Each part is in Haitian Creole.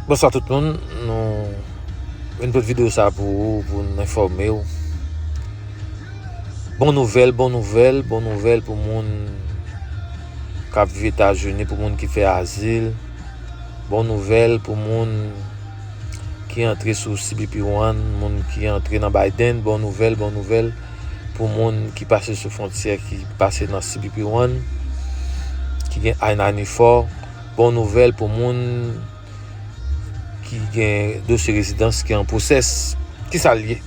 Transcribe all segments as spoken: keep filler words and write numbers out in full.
Bonswa tout moun, nou vin pote videyo sa pou ou, pou n enfòme w. Bon nouvèl, bon nouvèl, bon nouvèl pou moun k ap viv Etazini, pou moun ki fè azil. Bon nouvèl pou moun ki antre sou C B P One, moun ki antre nan Biden. Bon nouvèl, bon nouvèl pou moun ki pase sou fwontyè, ki pase nan C B P One, ki gen I ninety-four. Bon nouvèl pou moun ki gen dosye rezidans ki an pwosès. Kisa l ye?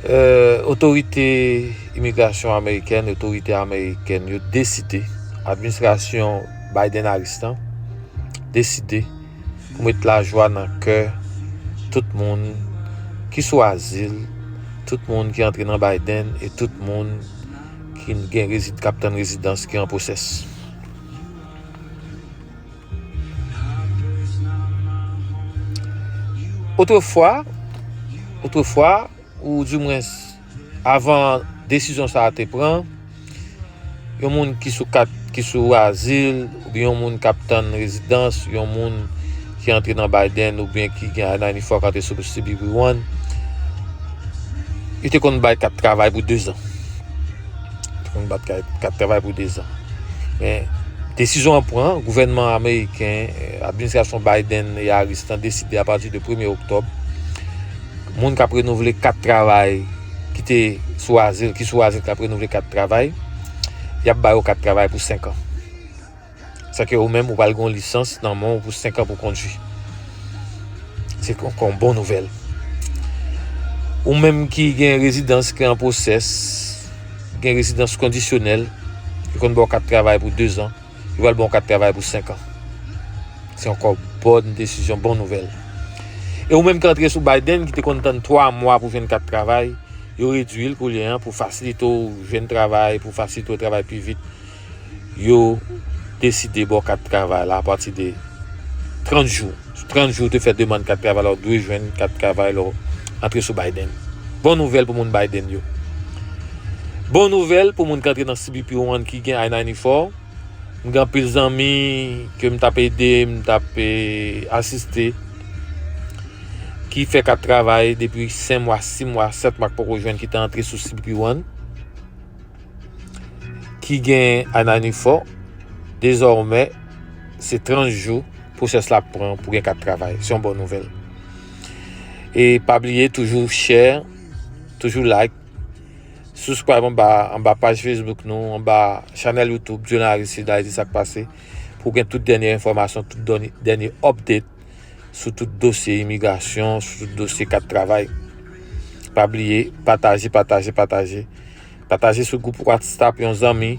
Euh, otorite imigrasyon amerikèn, otorite amerikèn yo deside, administrasyon Biden-Harris lan deside pou met lajwa nan kè tout moun ki sou azil, tout moun ki antre nan Biden e tout moun ki gen rezid-, k ap tann rezidans ki an pwosès. Otrefwa, otrefwa, ou dimwens avan desizyon sa a te pran, yon moun ki sou kat, ki sou azil, oubyen yon moun k ap tann rezidans, yon moun ki antre nan Biden, oubyen ki gen I ninety-four k antre sou C B P One, yo te konn bay kat travay pou dezan. Te konn bay kat, kat travay pou dezan. Men, desizyon an pran, gouvènman ameriken, eh, administrasyon Biden e Harris lan deside apati de premye oktòb, moun k ap renouvle kat travay, ki te sou azil, ki sou azil k ap renouvle kat travay, y ap ba yo kat travay pou senk an. Sa ke ou menm, ou pral gen yon lisans nan men w pou senk an pou kondwi. Se ankò yon bon nouvèl. Ou menm ki gen rezidans ki an pwosès, gen rezidans kondisyonèl, yo konn ba w kat travay pou dezan, yo pral ba w kat travay pou senk an. Se ankò bòn desizyon, bon nouvèl. E ou menm ki antre sou Biden, ki te konn tann twa mwa pou jwenn kat travay, yo redui l kounye a pou fasilite w jwenn travay, pou fasilite w travay pi vit. Yo deside ba w kat travay la apati de trant jou. Sou trant jou, ou te fè demann kat travay la, ou dwe jwenn kat travay lè w antre sou Biden. Bon nouvèl pou moun Biden yo. Bon nouvèl pou moun ki antre nan C B P One ki gen I ninety-four. M gen anpil zanmi ke m t ap ede, m t ap, eh, asiste, ki fè kat travay depi senk mwa, sis mwa, sèt mwa k poko jwenn, ki te antre sou C B P One, ki gen I ninety-four, dezòmè, se trant jou pwosès la ap pran pou gen kat travay. Se yon bon nouvèl. E pa bliye, toujou share, toujou like, subscribe anba, anba paj Facebook nou, anba chanèl YouTube Jonaris Sud Haiti Sa K Pase, pou w gen tout dènye enfòmasyon, tout dènye, dènye update sou tout dosye imigrasyon, sou tout dosye kat travay. Pa bliye, pataje, pataje, pataje. Pataje sou gwoup WhatsApp yon zanmi,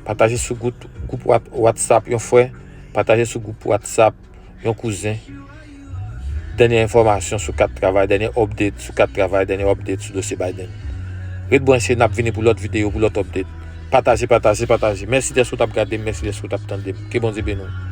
pataje sou gwoup, gwoup What-, WhatsApp yon frè, pataje sou gwoup WhatsApp yon kouzen. Dènye enfòmasyon sou kat travay, dènye update sou kat travay, dènye update sou dosye Biden. Ret branche, n ap vini pou lòt videyo, pou lòt update. Pataje, pataje, pataje. Mèsi dèske w t ap gade m, mèsi dèske w t ap tande m. Ke Bondye beni w.